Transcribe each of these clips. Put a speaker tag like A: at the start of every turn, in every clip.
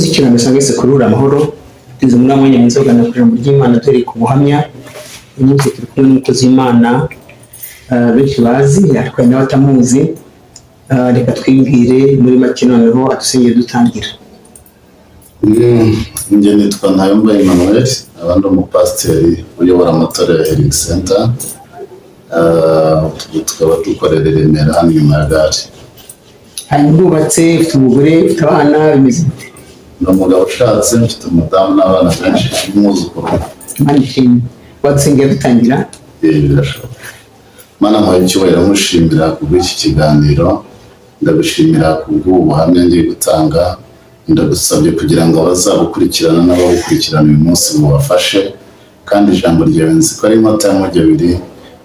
A: Abakunzi b'ikiganiro Isange Yesu kurura amahoro, tugeze muri wa mwanya mwiza wo kuganira ku ijambo ry'Imana duhereye ku buhamya. Uyu munsi turi kumwe n'umukozi w'Imana benshi bazi ariko hari n'abatamuzi. Reka twibwire muri make, noneho adusengere dutangira.
B: Njye nitwa Ntayomba Emmanuel, nkaba ndi umupasiteri uyobora amatorero ya Healing Center. Ubu tukaba dukorera i Remera hano inyuma ya gare.
A: Hanyuma urubatse, ufite umugore, ufite abana, bimeze bite?
B: Ni umugabo ushatse, mfite umudamu n'abana benshi n'umwuzukuru.
A: Imana ishimwe. Wadusengera dutangira?
B: Birashoboka. Mana, muhaye icyubahiro, mushimira kubw'iki kiganiro. Ndagushimira kubw'ubu buhamya ngiye gutanga. Ndagusabye kugira ngo abazabukurikirana n'ababukurikirana uyu munsi bubafashe, kandi ijambo ryawe nzi ko ari inkota y'amujyi abiri,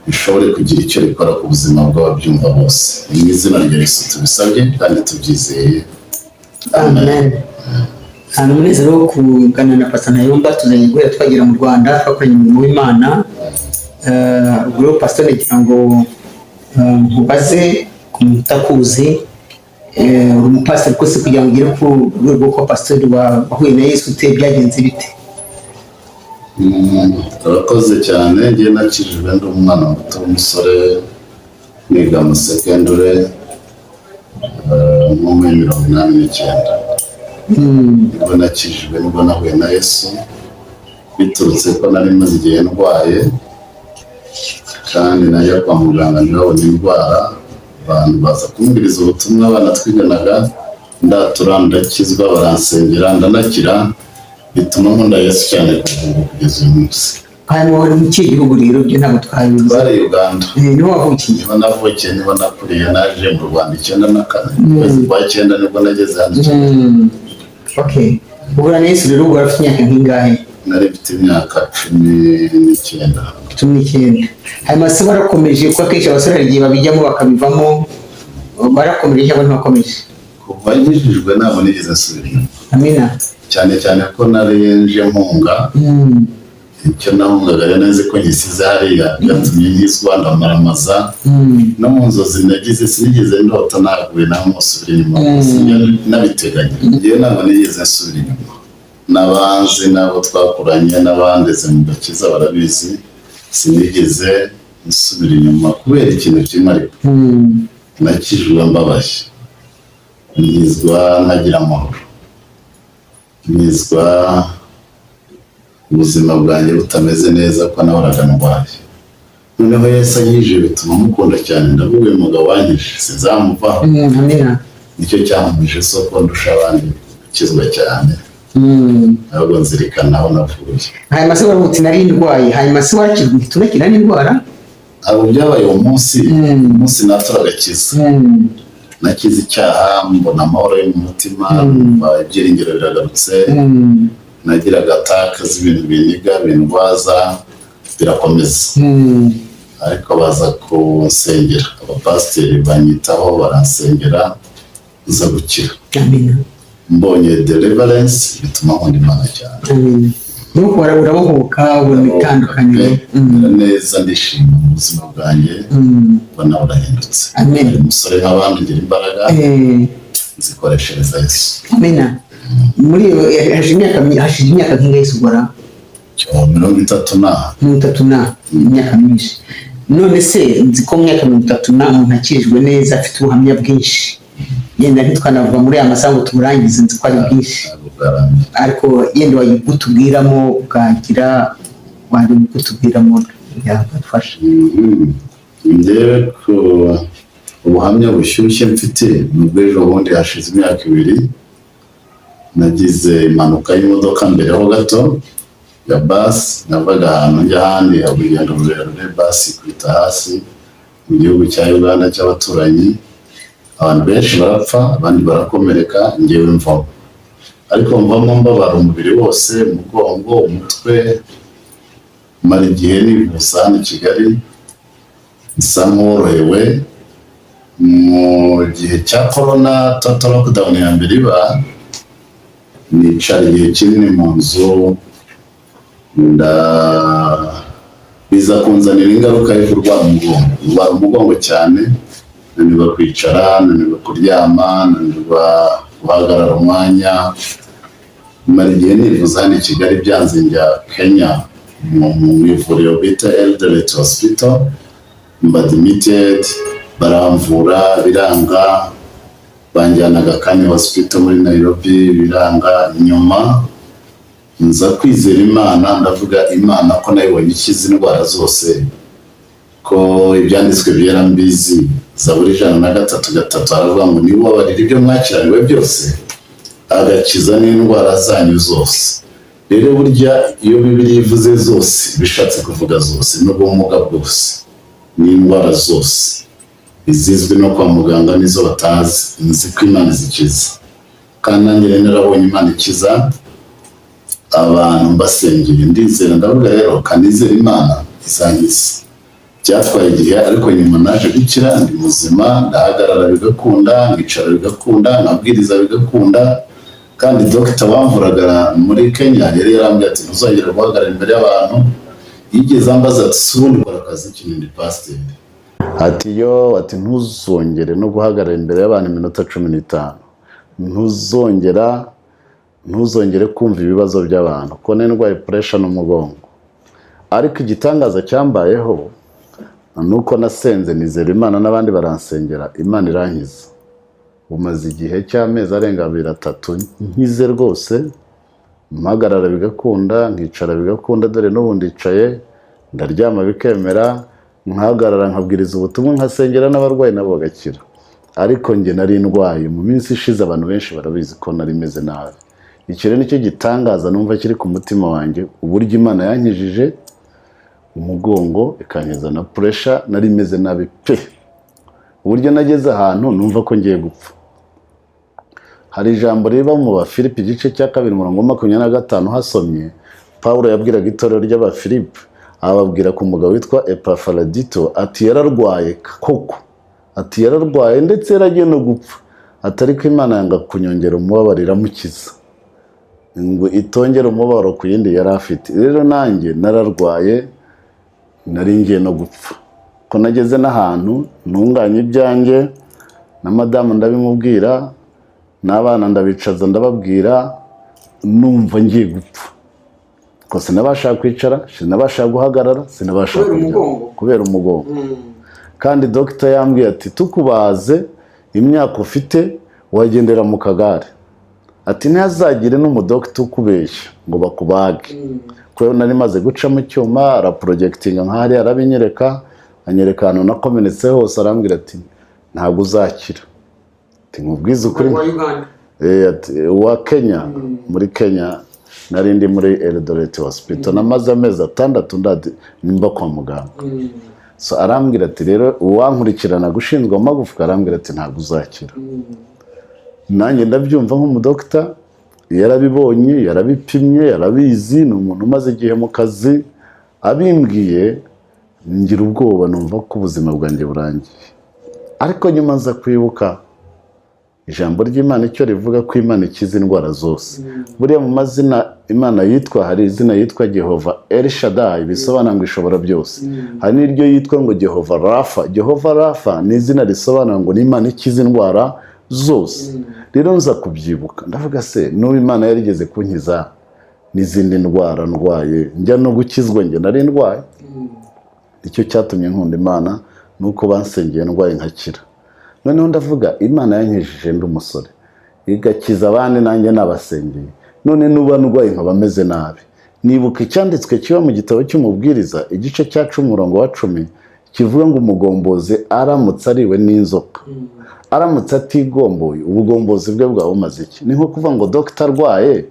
B: rishobore kugira icyo rikora ku buzima bw'ababyumva bose. Ni mu izina rya Yesu tubisabye kandi tubyizeye.
A: Amen. Ni umunezero wo kuganira na Pastor Ntayomba. Tuzanye guhera twagera mu Rwanda, twakoranye umurimo w'Imana. Ubwo rero Pastor, nagira ngo nkubaze ku muntu utakuzi, uri umupasiteri rwose, kugira ngo ugere ku rwego rwo kuba pasiteri, wahuye na Yesu ute? Byagenze bite?
B: Urakoze cyane. Njye nakijijwe ndi umwana muto w'umusore, niga mu secondary, nko muri 89 nibwo nakijijwe, nibwo nahuye na Yesu, biturutse ko nari maze igihe ndwaye kandi najya kwa muganga ntibabone indwara. Abantu baza kumbwiriza ubutumwa, abana twiganaga, ndatura, ndakizwa, baransengera, ndanakira, bituma nkunda Yesu cyane kuva ubu kugeza uyu munsi.
A: Hanyuma wari mu kihe gihugu rero? Ibyo ntabwo twabizi.
B: Twari Uganda.
A: Niho wavukiye?
B: Niho navukiye, niho nakuriye. Naje mu Rwanda 94, mu kwezi kwa cyenda nibwo nageze hano.
A: Okay, uhura na Yesu rero ubwo wari ufite imyaka nk'ingahe?
B: Nari mfite imyaka 19.
A: 19. Hanyuma se warakomeje? Kuko akenshi abasore hari igihe babijyamo bakabivamo. Barakomeje cyangwa ntibakomeje?
B: Kuva nkijijwe ntabwo nigeze nsubira inyuma.
A: Amina.
B: Cyane cyane ko nari nje mpunga. Icyo nahungaga rero nzi ko ngisize hariya, byatumye nkizwa ndamaramaza. No mu nzozi nagize sinigeze ndota naguye naho musubira inyuma. Sinjya nabiteganya. Njyewe ntabwo nigeze nsubira inyuma. N'abanzi n'abo twakuranye n'abandeze mu gakiza barabizi, sinigeze nsubira inyuma kubera ikintu kimwe ariko. Nakijijwe mbabaye, nkizwa ntagira amahoro, nkizwa ubuzima bwanjye butameze neza ko nahoraga ndwaye. Noneho Yesu anyije bituma mukunda cyane. Ndavuga, uyu mugabo wanyije sinzamuvaho.
A: Amina.
B: Nicyo cyampumije soko ndusha abandi gukizwa cyane, ahubwo nzirikana aho navuye.
A: Hanyuma se waravuga uti nari ndwaye, hanyuma se warakizwa uhita unakira n'indwara?
B: Ntabwo byabaye uwo munsi. Umunsi natura agakiza, nakize icyaha, mbona amahoro yo mu mutima, numva ibyiringiro biragarutse. Nagiraga attack z'ibintu biniga bindwaza, birakomeza, ariko baza kunsengera, abapasiteri banyitaho, baransengera, nza gukira.
A: Amina.
B: Mbonye deliverance bituma nkunda Imana cyane.
A: Amina. Nuko urabohoka, ubona itandukaniro.
B: Mera neza, ndishima mu buzima bwanjye, mbona burahindutse.
A: Amen.
B: Ndi umusore nk'abandi, ngira imbaraga, nzikoreshereza Yesu.
A: Amina. Muri iyo hashize imyaka nk'ingahe Yesu ukora?
B: 30 na.
A: 30 na, imyaka myinshi. None se nzi ko mu myaka 30 na umuntu akijwe neza afite ubuhamya bwinshi, yenda ntitwanavuga muri aya masaha ngo tuburangize, nzi ko ari bwinshi.
B: Ntabwo bwarangiye.
A: Ariko yenda wayibutubwiramo, bwagira wari kutubwiramo yagufasha.
B: Njyewe ku ubuhamya bushyushye mfite ni ubw'ejo bundi, hashize imyaka 2. Nagize impanuka y'imodoka mbere ho gato ya basi. Navaga ahantu njya ahandi, urugendo rurerure, basi ikubita hasi mu gihugu cya Uganda cy'abaturanyi. Abantu benshi barapfa, abandi barakomereka. Njyewe mvamo, ariko mvamo mbabara umubiri wose, umugongo, umutwe. Mara igihe nivuza hano i Kigali, nsa nk'uworohewe. Mu gihe cya corona, total lockdown ya mbere iba, nicara igihe kinini mu nzu, nda biza kunzanira ingaruka yo kurwara umugongo. Ndwara umugongo cyane, nanirwa kwicara, nanirwa kuryama, nanirwa guhagarara umwanya. Mara igihe nivuza hano i Kigali byanze, njya Kenya mu ivuriro bita Eldoret Hospital, mba admitted, baramvura biranga, banjyana Aga Khan Hospital muri Nairobi biranga. Nyuma nza kwizera Imana, ndavuga Imana ko nayibonye ikiza indwara zose, ko ibyanditswe byera mbizi, Zaburi 103:3 aravuga ngo niba ubabarira ibyo mwakiraniwe byose, agakiza n'indwara zanyu zose. Rero burya iyo Bibiliya ivuze zose, bishatse kuvuga zose, n'ubumuga bwose n'indwara zose, izizwi no kwa muganga n'izo batazi. Nzi ko Imana izikiza, kandi nanjye rero narabonye Imana ikiza abantu mbasengeye, ndizera, ndavuga rero kanizera Imana izankiza. Byatwaye igihe, ariko nyuma naje gukira, ndi muzima, ndahagarara bigakunda, nkicara bigakunda, nkabwiriza bigakunda. Kandi dogita wamvuraga muri Kenya yari yarambwiye ati: "Ntuzongere guhagarara imbere y'abantu." Yigeze ambaza ati: "Si ubundi ukora akazi ki?" Ndi pasiteri. Ati: "Yo," ati, "ntuzongere no guhagarara imbere y'abantu iminota 15, ntuzongere kumva ibibazo by'abantu," ko ndwaye pressure n'umugongo. Ariko igitangaza cyambayeho ni uko nasenze nizera Imana, n'abandi baransengera, Imana irankiza. Umaze igihe cy'amezi arenga abiri atatu nkize rwose, mpagarara bigakunda, nkicara bigakunda. Dore n'ubu ndicaye, ndaryama bikemera, nkahagarara nkabwiriza ubutumwa, nkasengera n'abarwayi nabo bagakira. Ariko njye nari ndwaye mu minsi ishize, abantu benshi barabizi ko nari meze nabi. Iki rero nicyo gitangaza numva kiri ku mutima wanjye, uburyo Imana yankijije umugongo, ikankiza na pressure. Nari meze nabi pe, uburyo nageze ahantu numva ko ngiye gupfa. Hari ijambo riba mu Bafilipi igice cya 2 umurongo wa 25 hasomye. Pawulo yabwiraga itorero ry'Abafilipi, ababwira ku mugabo witwa Epafaradito, ati: "Yararwaye koko," ati: "yararwaye ndetse yaragiye no gupfa," ati: "ariko Imana yanga kunyongera umubabaro, iramukiza ngo itongere umubabaro ku yindi yari afite." Rero nanjye nararwaye, nari ngiye no gupfa, ko nageze n'ahantu ntunganya ibyanjye na madamu ndabimubwira, n'abana ndabicaza ndababwira, numva ngiye gupfa, ko sinabasha kwicara, sinabasha guhagarara, sinabasha
A: Kubera
B: kuryama.
A: umugongo?
B: Kubera umugongo. Kandi dogita yambwiye ati: "Tukubaze, imyaka ufite wagendera mu kagare." Ati: "Ntihazagire n'umudogita ukubeshya ngo bakubage," kuko nari maze guca mu cyuma, araprojectinga nk'ahari, arabinyereka, anyereka ahantu nakomeretse hose, arambwira ati: "Ntabwo uzakira." Ati: "Nkubwize ukuri."
A: Wa Uganda?
B: Ati, uwa Kenya. Muri Kenya nari ndi muri Eldoret Hospital, namaze amezi 6 ndadi nimba kwa muganga. So arambwira ati rero, uwankurikirana gushinzwe amagufwa arambwira ati: "Ntabwo uzakira." Nanjye ndabyumva nk'umudokita, yarabibonye, yarabipimye, yarabizi, ni umuntu umaze igihe mu kazi. Abimbwiye ngira ubwoba, numva ko ubuzima bwanjye burangiye. Ariko nyuma nza kwibuka ijambo ry'Imana icyo rivuga, ko Imana ikiza indwara zose. Buriya mu mazina Imana yitwa, hari izina yitwa Jehova El Shaddai, bisobanura ngo ishobora byose. Hari n'iryo yitwa ngo Jehova Rafa. Jehova Rafa ni izina risobanura ngo ni Imana ikiza indwara zose. Rero nza kubyibuka, ndavuga: "Se n'ubu Imana yarigeze kunkiza n'izindi ndwara ndwaye, njya no gukizwa njye nari ndwaye." Icyo cyatumye nkunda Imana ni uko bansengeye ndwaye nkakira. Noneho ndavuga: "Imana yankijije ndi umusore, igakiza abandi, nanjye nabasengeye, none nuba ndwaye nkaba meze nabi." Nibuka icyanditswe kiba mu gitabo cy'Umubwiriza igice cya 10 umurongo wa 10, kivuga ngo umugombozi aramutse ariwe n'inzoka, aramutse atigomboye, ubugombozi bwe bwaba bumaze iki? Ni nko kuvuga ngo dogita arwaye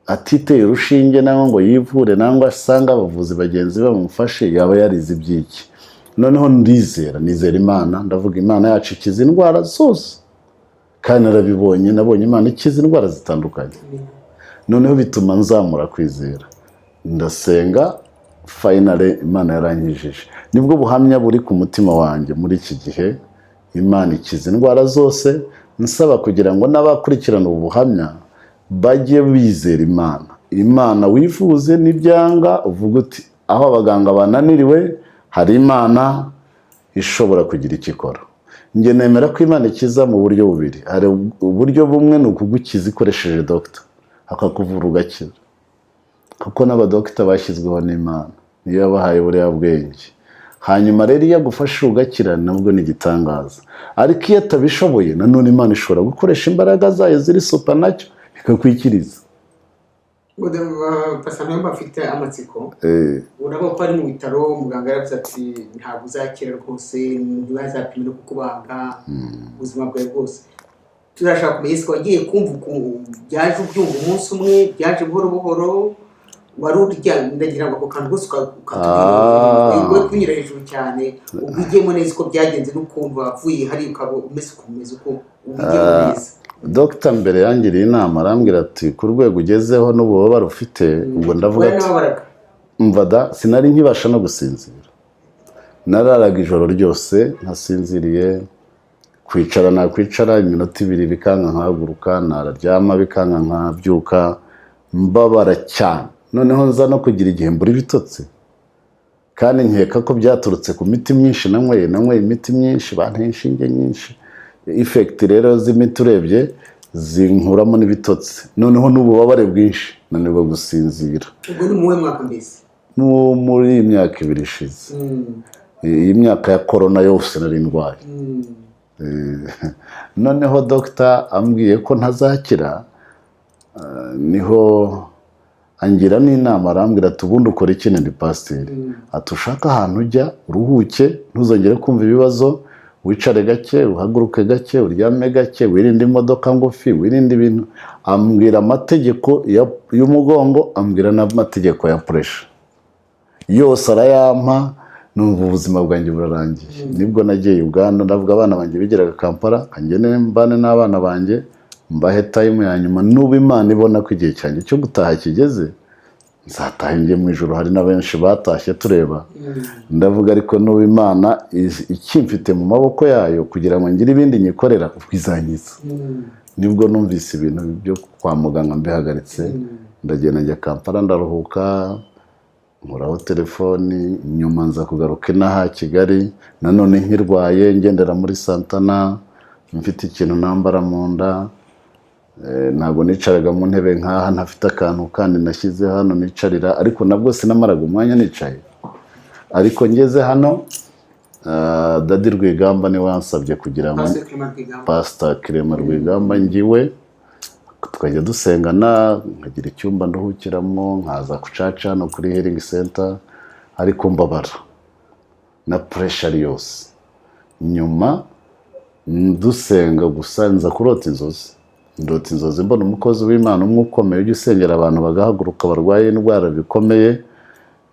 B: atiteye urushinge nangwa ngo yivure nangwa asange abavuzi bagenzi be bamufashe, yaba yarize iby'iki? Noneho ndizera, nizera Imana, ndavuga: "Imana yacu ikiza indwara zose." Kandi narabibonye, nabonye Imana ikiza indwara zitandukanye. Noneho bituma nzamura kwizera, ndasenga, finally Imana yarankijije. Nibwo buhamya buri ku mutima wanjye muri iki gihe. Imana ikiza indwara zose. Nsaba kugira ngo n'abakurikirana ubu buhamya bajye bizera Imana. Imana wifuze n'ibyanga, uvuga uti: "Aho abaganga bananiriwe, hari Imana ishobora kugira icyo ikora." Njye nemera ko Imana ikiza mu buryo bubiri. Hari uburyo bumwe, ni ukugukiza ikoresheje dogita. Hari akakuvura ugakira, kuko n'abadogita bashyizweho n'Imana, niyo yabahaye buriya bwenge. Hanyuma rero iyo agufashije ugakira, nabwo ni igitangaza. Ariko iyo atabishoboye, nanone Imana ishobora gukoresha imbaraga zayo ziri supernatural ikakwikiriza.
A: Basa nayo bafite amatsiko. Urabona ko ari mu bitaro, muganga yaravuze ati: "Ntabwo uzakira rwose, ntibazapime no kukubaga ubuzima bwawe bwose." Turashaka kumenya ese wagiye kumva ukuntu byaje, ubyumva umunsi umwe, byaje buhoro buhoro, wari urya? Ndagira ngo ako kantu rwose ukatubwira, we kunyura hejuru cyane, ubigemo neza uko byagenze n'ukuntu wavuye hari ukaba umeze ukuntu umeze, uko ubigemo neza.
B: Dogita mbere yangiriye inama, arambwira ati: "Ku rwego ugezeho n'ububabare ufite," ubwo ndavuga
A: Wowe
B: ati
A: n'ababaraga?
B: Mva da, sinari nkibasha no gusinzira. Nararaga ijoro ryose ntasinziriye. Kwicara nakwicara iminota 2 bikanka nkahaguruka, nararyama bikanka nkabyuka, mbabara cyane. Noneho nza no kugira igihe mbura ibitotsi, kandi nkeka ko byaturutse ku miti myinshi nanyweye. Nanyweye imiti myinshi, banteye inshinge nyinshi. Effect rero z'imiti urebye zinkuramo n'ibitotsi, noneho n'ububabare bwinshi, nanirwa gusinzira.
A: Ubwo ni muwe mwaka mbese?
B: Muri iyi myaka 2 ishize, iyi myaka ya korona yose nari ndwaye. Noneho dogita ambwiye ko ntazakira, niho angira n'inama, arambwira ati: "Ubundi ukora iki?" Ndi pasiteri. Ati: "Ushaka ahantu ujya uruhuke, ntuzongere kumva ibibazo, wicare gake, uhaguruke gake, uryame gake, wirinde imodoka ngufi, wirinde ibintu." Ambwira amategeko y'umugongo, ambwira n'amategeko ya pressure, yose arayampa. Numva ubuzima bwanjye burarangiye. Nibwo nagiye Uganda, ndavuga abana banjye bigeraga Kampala, ngende mbane n'abana banjye, mbahe time ya nyuma. Nuba Imana ibona ko igihe cyanjye cyo gutaha kigeze, nzataha njye mu ijoro. Hari na benshi batashye tureba. Ndavuga ariko nuba Imana ikimfite mu maboko yayo kugira ngo ngire ibindi nyikorera, ubwo izankiza. Nibwo numvise ibintu byo kwa muganga mbihagaritse, ndagenda njya Kampala, ndaruhuka, nkuraho telefoni. Nyuma nza kugaruka inaha Kigali, nanone nkirwaye, ngendera muri Santana, mfite ikintu nambara mu nda. Ntabwo nicaraga mu ntebe nk'aha ntafite akantu kandi nashyize hano nicarira, ariko nabwo sinamaraga umwanya nicaye. Ariko ngeze hano, Daddy Rwigamba niwe wansabye kugira ngo
A: Pastor Clement Rwigamba.
B: Pastor Clement Rwigamba, ngiwe tukajya dusengana, nkagira icyumba nduhukiramo, nkaza kucaca hano kuri Healing Center, ariko mbabara na pressure yose. Nyuma dusenga gusa, nza kurota inzozi. Ndota inzozi mbona umukozi w'Imana umwe ukomeye ujya usengera abantu bagahaguruka barwaye indwara bikomeye.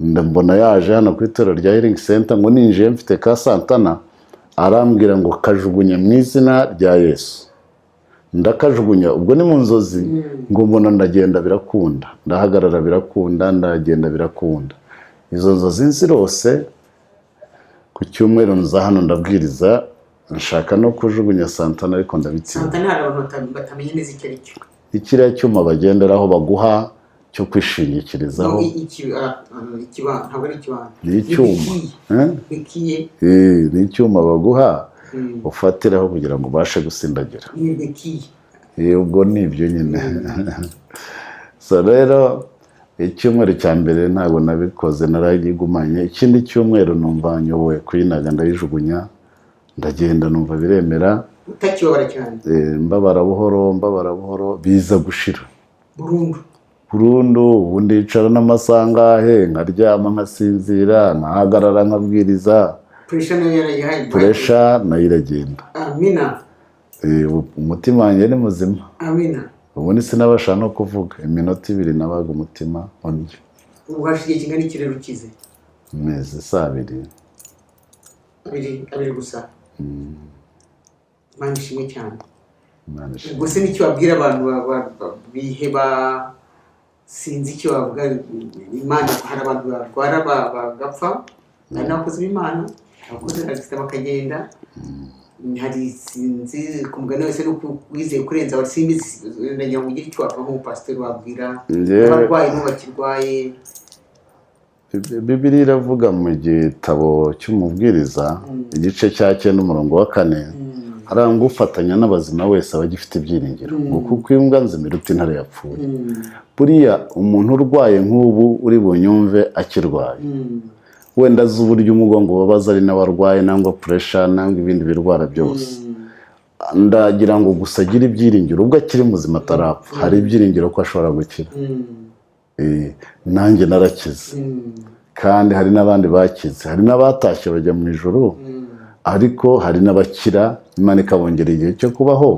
B: Mbona yaje hano ku itorero rya Healing Center, ngo ninjiye mfite ka Santana, arambwira ngo: "Kajugunye mu izina rya Yesu." Ndakajugunya. Ubwo ni mu nzozi. Ngo mbona ndagenda birakunda, ndahagarara birakunda, ndagenda birakunda. Izo nzozi nzirose, ku cyumweru nza hano ndabwiriza, nshaka no kujugunya Santana ariko ndabitsinda.
A: Santana, hari abantu batamenya neza icyo ari cyo.
B: Ikiriya cyuma bagenderaho baguha cyo kwishingikirizaho.
A: No, ntabwo ari ikibando.
B: Ni icyuma.
A: Ni
B: Eh?
A: béquille.
B: Ni icyuma baguha ufatiraho kugira ngo ubashe gusindagira.
A: Ni béquille.
B: Ubwo ni ibyo nyine. So rero icyumweru cya mbere ntabwo nabikoze, narayigumanye. Ikindi cyumweru numva nyobowe kuyinaga, ndayijugunya, ndagenda, numva biremera.
A: Utakibabara cyane?
B: Mbabara buhoro, mbabara buhoro, biza gushira.
A: Burundu?
B: Burundu. Ubundi yicara n'amasaha angahe, nkaryama nkasinzira, nkahagarara nkabwiriza.
A: Pressure nayo yarayihaye?
B: Pressure nayo iragenda.
A: Amina.
B: Umutima wanjye ni muzima.
A: Amina.
B: Ubundi sinabasha no kuvuga iminota 2, nabaga umutima undya.
A: Ubu hashize igihe kingana iki rero ukize?
B: Amezi si 2.
A: Abiri gusa. Imana ishimwe cyane.
B: Imana ishimwe.
A: Ubwo se n'icyo wabwira abantu biheba? Sinzi icyo bavuga. Imana, hari abantu barwara bagapfa, hari n'abakozi b'Imana, abakozi bagasita bakagenda. Hari, sinzi ku mugani wese nuko wizeye kurenza abandi, simbizi. Ndagira ngo ugire icyo wavuga nk'umupasitori, wabwira abarwayi n'ubu bakirwaye.
B: Bibiliya iravuga mu gitabo cy'Umubwiriza, igice cya 9 umurongo wa 4. Harangwa ufatanya n'abazima wese aba agifite ibyiringiro, ngo kuko imbwa nzima iruta intare yapfuye. Buriya umuntu urwaye nk'ubu uri bunyumve akirwaye, wenda azi uburyo umugongo ubabaza, ari nawe arwaye, nangwa pressure, nangwa ibindi birwara byose, ndagira ngo gusa agire ibyiringiro. Ubwo akiri muzima atarapfa, hari ibyiringiro ko ashobora gukira. Nanjye narakize, kandi hari n'abandi bakize, hari n'abatashye bajya mu ijuru, ariko hari n'abakira, Imana ikabongera igihe cyo kubaho.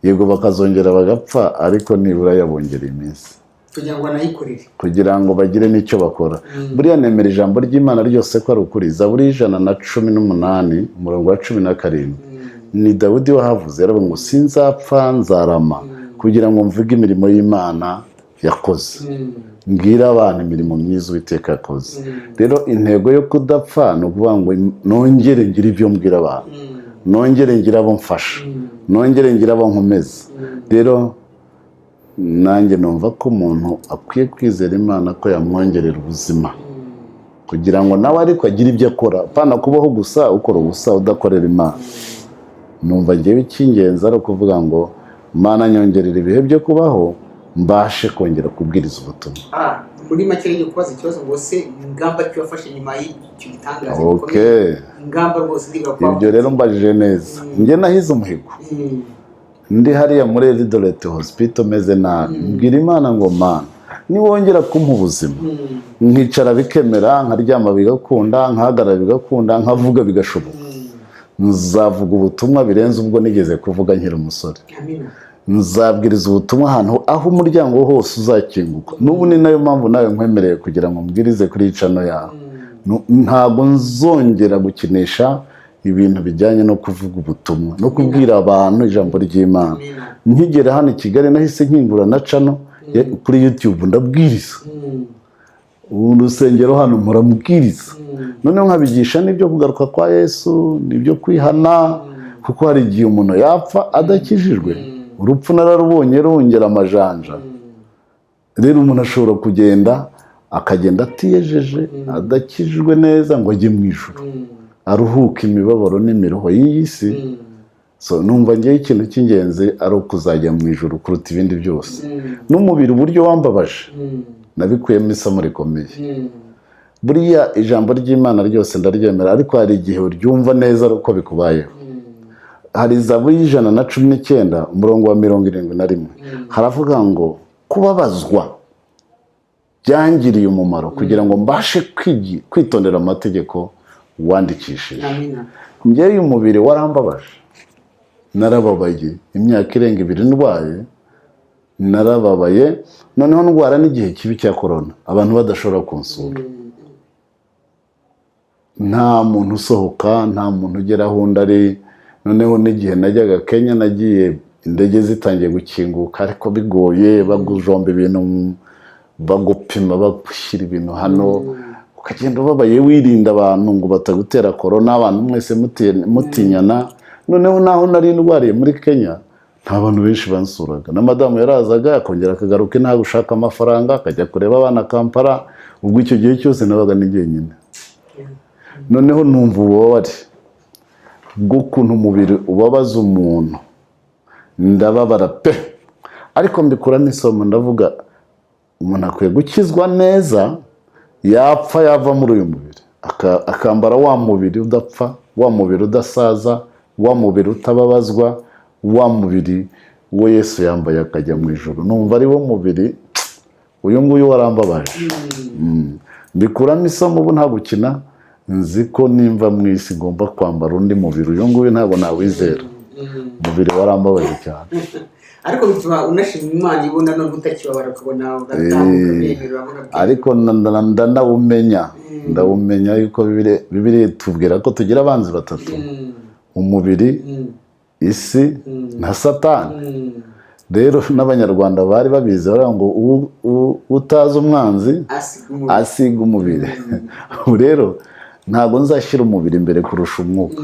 B: Yego, bakazongera bagapfa, ariko nibura yabongereye iminsi
A: kugira ngo anayikorere,
B: kugira ngo bagire n'icyo bakora. Buriya nemera ijambo ry'Imana ryose ko ari ukuri. Zaburi y'118, umurongo wa 17, ni Dawidi wahavuze, yaravuga ngo: "Sinzapfa, nzarama kugira ngo mvuge imirimo y'Imana yakoze, mbwire abantu imirimo myiza Uwiteka yakoze." Rero intego yo kudapfa ni ukuvuga ngo nongere ngire ibyo mbwira abantu, nongere ngire abo mfasha, nongere ngire abo nkomeza. Rero nanjye numva ko umuntu akwiye kwizera Imana ko yamwongerera ubuzima, kugira ngo nawe ariko agire ibyo akora, apana kubaho gusa ukora ubusa, udakorera Imana. Numva ngewe icy'ingenzi ari ukuvuga ngo: "Mana, nyongerera ibihe byo kubaho, mbashe kongera kubwiriza ubutumwa."
A: Muri make rero, kubaza ikibazo ngo se ingamba ki wafashe nyuma y'icyo gitangaza gikomeye? Ingamba rwose ndiga ko
B: Ibyo rero mbajije neza. Njye nahize umuhigo ndi hariya muri Eldoret Hospital meze nabi, mbwira Imana ngo: "Mana, niwongera kumpa ubuzima, nkicara bikemera, nkaryama bigakunda, nkahagarara bigakunda, nkavuga bigashoboka, nzavuga ubutumwa birenze ubwo nigeze kuvuga nkiri umusore."
A: Amina.
B: Nzabwiriza ubutumwa ahantu aho umuryango hose uzakinguka. N'ubu ni nayo mpamvu nawe nkwemereye kugira ngo mbwirize kuri iyi channel yawe. Ntabwo nzongera gukinisha ibintu bijyanye no kuvuga ubutumwa no kubwira abantu ijambo ry'Imana.
A: Amina.
B: Nkigera hano i Kigali, nahise nkingura na channel kuri YouTube, ndabwiriza. Ubu urusengero hano muramubwiriza, noneho nkabigisha n'ibyo kugaruka kwa Yesu, n'ibyo kwihana, kuko hari igihe umuntu yapfa adakijijwe. Urupfu nararubonye rongera amajanja. Rero umuntu ashobora kugenda, akagenda atiyejeje, adakijijwe neza, ngo ajye mu ijuru aruhuke imibabaro n'imiruho y'iyi si. So numva ngewe ikintu cy'ingenzi ari ukuzajya mu ijuru kuruta ibindi byose. N'umubiri uburyo wambabaje, nabikuyemo isomo rikomeye. Buriya ijambo ry'Imana ryose ndaryemera, ariko hari igihe uryumva neza ari uko bikubayeho. Hari Zaburi y'119, umurongo wa 71, haravuga ngo: "Kubabazwa byangiriye umumaro kugira ngo mbashe kwitondera amategeko wandikishije."
A: Amina.
B: Njyewe uyu mubiri warambabaje, narababaye imyaka irenga 2 ndwaye, narababaye. Noneho ndwara n'igihe kibi cya korona, abantu badashobora kunsura, nta muntu usohoka, nta muntu ugera aho undi ari. Noneho n'igihe najyaga Kenya, nagiye indege zitangiye gukinguka, ariko bigoye, bagujomba ibintu, bagupima, bagushyira ibintu hano, ukagenda ubabaye, wirinda abantu ngo batagutera korona, abantu mwese mutinyana. Noneho naho nari ndwariye muri Kenya, nta bantu benshi bansuraga, na madamu yarazaga akongera akagaruka inaha gushaka amafaranga, akajya kureba abana Kampala. Ubwo icyo gihe cyose nabaga ni jyenyine. Noneho numva ububabare bw'ukuntu umubiri ubabaza umuntu, ndababara pe, ariko mbikuramo isomo. Ndavuga umuntu akwiye gukizwa neza, yapfa, yava muri uyu mubiri, akambara wa mubiri udapfa, wa mubiri udasaza, wa mubiri utababazwa, wa mubiri wo Yesu yambaye akajya mu ijuru. Numva ari wo mubiri. Uyu nguyu warambabaje. Mbikuramo isomo. Ubu nta gukina, nzi ko nimva mu isi ngomba kwambara undi mubiri. Uyu nguyu ntabwo nawizera, umubiri warambabaje cyane.
A: Ariko bituma unashima Imana, ibona none utakibabara, ukabona uratambuka, uremera, urabona bwije.
B: Ariko ndanawumenya, ndawumenya yuko Bibiliya itubwira ko tugira abanzi batatu: umubiri, isi na Satani. Rero n'Abanyarwanda bari babizi, baravuga ngo utazi umwanzi
A: asiga umubiri.
B: Asiga umubiri. Ubu rero ntabwo nzashyira umubiri imbere kurusha umwuka.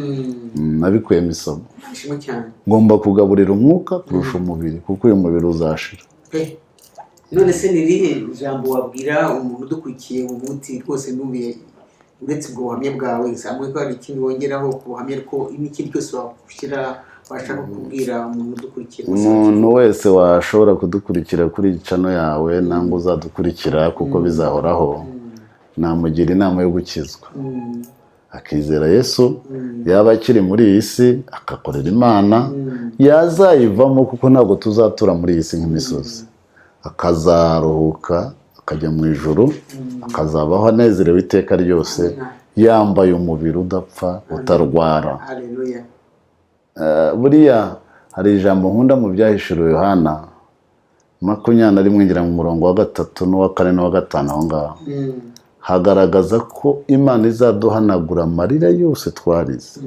B: Nabikuyemo isomo.
A: Ishimwe cyane.
B: Ngomba kugaburira umwuka kurusha umubiri, kuko uyu mubiri uzashira.
A: Pe, none se ni irihe jambo wabwira umuntu udukurikiye ubu uti rwose ndumiye, uretse ubwo buhamya bwawe, hamwe ko hari ikindi wongeraho ku buhamya, ariko n'ikindi cyose washyira Washaka kubwira umuntu udukurikiye?
B: Umuntu wese washobora kudukurikira kuri channel yawe nangwa uzadukurikira, kuko bizahoraho, namugira inama yo gukizwa, akizera Yesu, yaba akiri muri iyi si agakorera Imana, yazayivamo, kuko ntabwo tuzatura muri iyi si nk'imisozi, akazaruhuka akajya mu ijuru, akazabaho anezerewe iteka ryose, yambaye umubiri udapfa, utarwara.
A: Haleluya.
B: Buriya hari ijambo nkunda mu Byahishuriwe Yohana 21, ngira mu murongo wa 3 n'uwa 4 n'uwa 5, aho ngaho hagaragaza ko Imana izaduhanagura amarira yose twarize,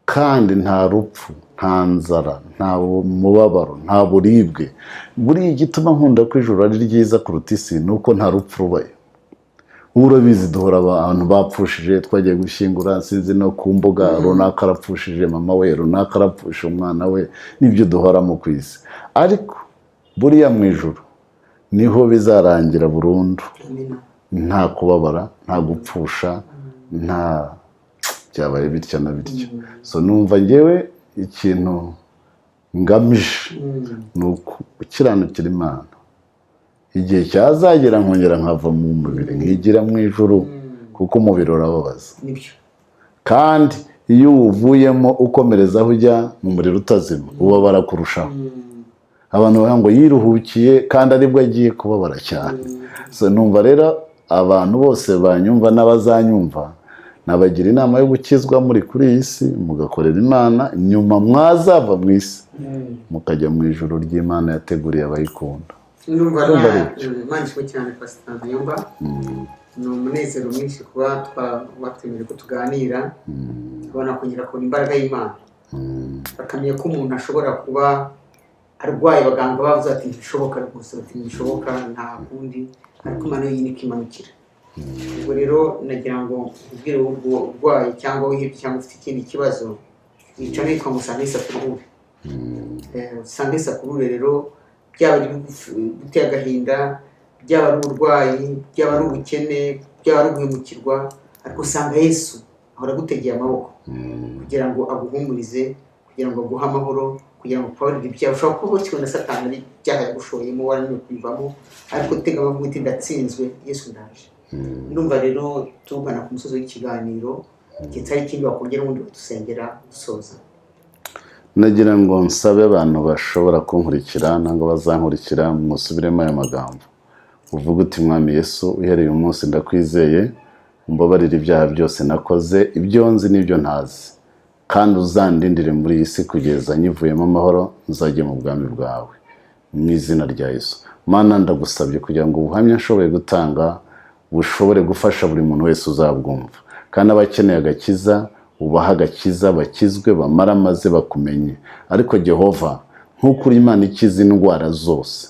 B: kandi nta rupfu, nta nzara, nta mubabaro, nta buribwe. Buriya igituma nkunda ko ijuru ari ryiza kuruta isi ni uko nta rupfu rubayo. Ubu urabizi, duhora abantu bapfushije, twagiye gushyingura, sinzi no ku mbuga, runaka arapfushije mama we, runaka arapfusha umwana we, nibyo duhoramo ku isi. Ariko buriya mu ijuru niho bizarangira burundu.
A: Amina.
B: Nta kubabara, nta gupfusha, nta byabaye bitya na bityo. So numva ngewe ikintu ngamije ni ugukiranukira Imana, igihe cyazagera nkongera nkava mu mubiri nkigira mu ijuru, kuko umubiri urababaza.
A: Nibyo.
B: Kandi iyo uwuvuyemo ukomereza aho ujya mu muriro utazima, ubabara kurushaho. Abantu bavuga ngo yiruhukiye kandi aribwo agiye kubabara cyane. So numva rero abantu bose banyumva n'abazanyumva, nabagira inama yo gukizwa muri kuri iyi si, mugakorera Imana, nyuma mwazava mu isi mukajya mu ijuru ry'Imana yateguriye abayikunda.
A: Ndumva
B: Ndumva ari
A: Imana ishimwe cyane, Pastor Ntayomba. Ni umunezero mwinshi kuba watwemereye ko tuganira. Abantu bakongera kubona imbaraga y'Imana, bakamenya ko umuntu ashobora kuba arwaye, abaganga bavuze ati ntibishoboka rwose, bati ntibishoboka, nta kundi, ariko Imana yonyine ikimanukira. Ubwo rero nagira ngo ubwire urwaye cyangwa wihebye cyangwa ufite ikindi kibazo, yica nitwa ngo usange Yesu akuruhure. Usange Yesu akuruhure. Rero byaba ari gutera agahinda, byaba ari uburwayi, byaba ari ubukene, byaba ari uguhemukirwa, ariko usanga Yesu ahora agutegeye amaboko kugira ngo aguhumurize, kugira ngo aguhe amahoro, kugira ngo akubabarire ibyaha. Ushobora kuba ukibona na Satani ari ibyaha yagushoyemo, warananiwe kubivamo, ariko tega amaboko uti ndatsinzwe, Yesu ndaje. Ndumva rero tugana ku musozi w'ikiganiro. Ndetse hari ikindi wakongera ubundi badusengera dusoza?
B: Nagira ngo nsabe abantu bashobora kunkurikira nangwa bazankurikira, musubiremo aya magambo, uvuge uti: "Mwami Yesu, uhereye umunsi ndakwizeye, umbabarire ibyaha byose nakoze, ibyo nzi n'ibyo ntazi, kandi uzandindire muri iyi si kugeza nyivuyemo amahoro, nzajye mu bwami bwawe, mu izina rya Yesu." Mana, ndagusabye kugira ngo ubuhamya nshoboye gutanga bushobore gufasha buri muntu wese uzabwumva, kandi abakeneye agakiza ubaha agakiza, bakizwe, bamara maze bakumenye. Ariko Jehova, nk'uko uri Imana ikiza indwara zose,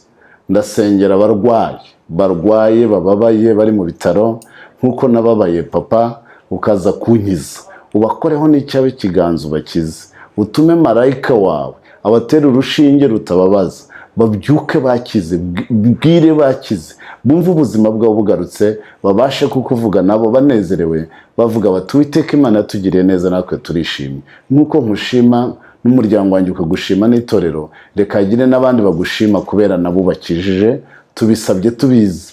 B: ndasengera abarwayi barwaye, bababaye, bari mu bitaro, nk'uko nababaye papa ukaza kunkiza, ubakoreho n'icyawe ikiganza, ubakize, utume marayika wawe abatera urushinge rutababaza, babyuke bakize, bwire bakize, bumve ubuzima bwabo bugarutse, babashe kukuvuga nabo banezerewe, bavuga bati: "Uwiteka Imana yatugiriye neza, natwe turishimye." Nk'uko nkushima n'umuryango wanjye ukagushima n'itorero, reka hagire n'abandi bagushima kubera nabo bakijije. Tubisabye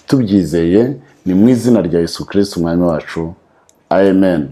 B: tubyizeye, ni mu izina rya Yesu Kristo Umwami wacu, amen.